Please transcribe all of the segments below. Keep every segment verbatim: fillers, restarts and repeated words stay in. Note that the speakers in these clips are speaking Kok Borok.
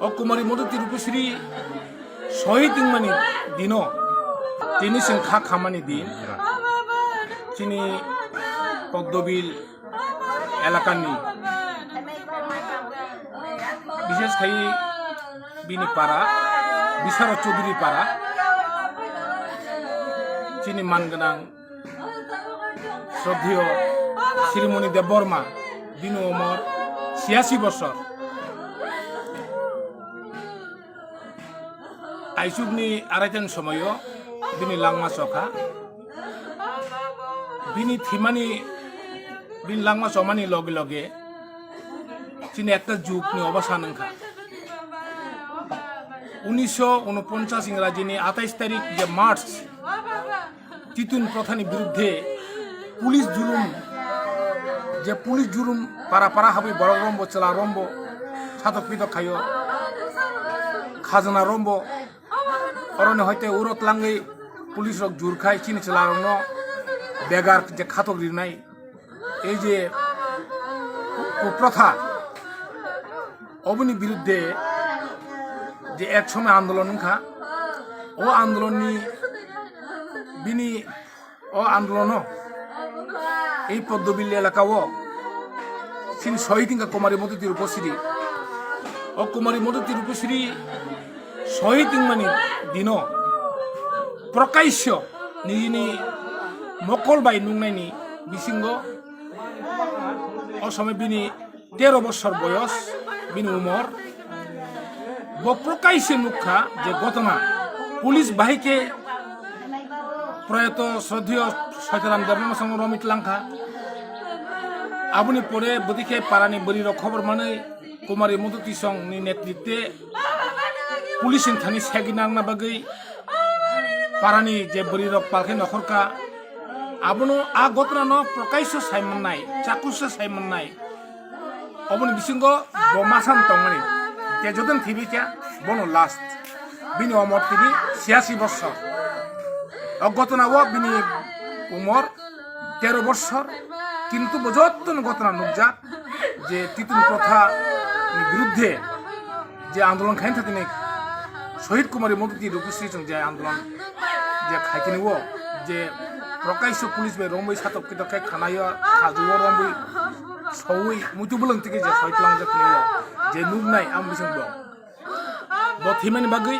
O Kumari Modhuti Rupasri sohid wngmani dino tini chwng kha khamani din. Chini Poddobil elakani, bishesh khai bini para, Bisarod Chaudhuri para, chini man gwnang Shraddheyo Shrimoni Debbarma, bini umor chiyasi bosor. Aisukni araitani somoyo bini langma chokha. Bini thimani, bini langma chomani loge loge chini ekta jugni obosan wngkha. Unisho unoponchas Ingrajini atais tarik je March, Titun prothani biruddhe police jurum, je police jurum para para habwi borok rombo, chwla rombo, satok pitok khaio, khajana rombo, oroni hoite uro tlangwi police rok jur khai chini chwla rokno begar je khatok rinai. Ei je ku-, kuprotha, oboni biruddhe je ek somoy andolon wngkha, o andolonni bini o andolono ei Poddobil elakao chini sohid wngkha Kumari Modhuti Rupasri. O Kumari Modhuti Rupasri sohid wngmani dino Prakaisho nini mokol bai nuknaini bisingo o somoi bini tero bosor boyos bini umor. Bo Prakaisho nukha je gotona police bahai khe proyato Shraddheyo Saitaram Debbarma song romwi tlangkha. Aboni pore bwtwi khe parani bwrwi rok khobor manwi Kumari Modhuti song ni netritwe police ni thani segwi nangna bagwi parani je bwrwi rok palkhe nokhorka, abono a gotona no Prakaisho sai mannai, Chakusho sai mannai. Oboni bisingo bo masan tongmani, je joton thibikha bono last. Bini umor tini chiyasi bosor. O gotona o bini umor tero bosor, kintu bo jottoni gotona nukjak je Titun protha ni biruddhe je andolon khaina thani Sohid Kumari Modhuti Rupasri chwng je andolon je khaikini o je Prakaisho police bai romwi satok pitok khe khanaio, khajuo romwi sowi muitu bwlwng tike je soi tlangjak kini o je nuknai ang bising bo. Bo thwimani bagwi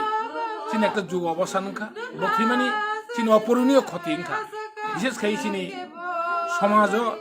chini ekta jugo obosan wngkha. Bo thwimani chini oporoniyo khoti wngkha. Bishesh khai chini somajo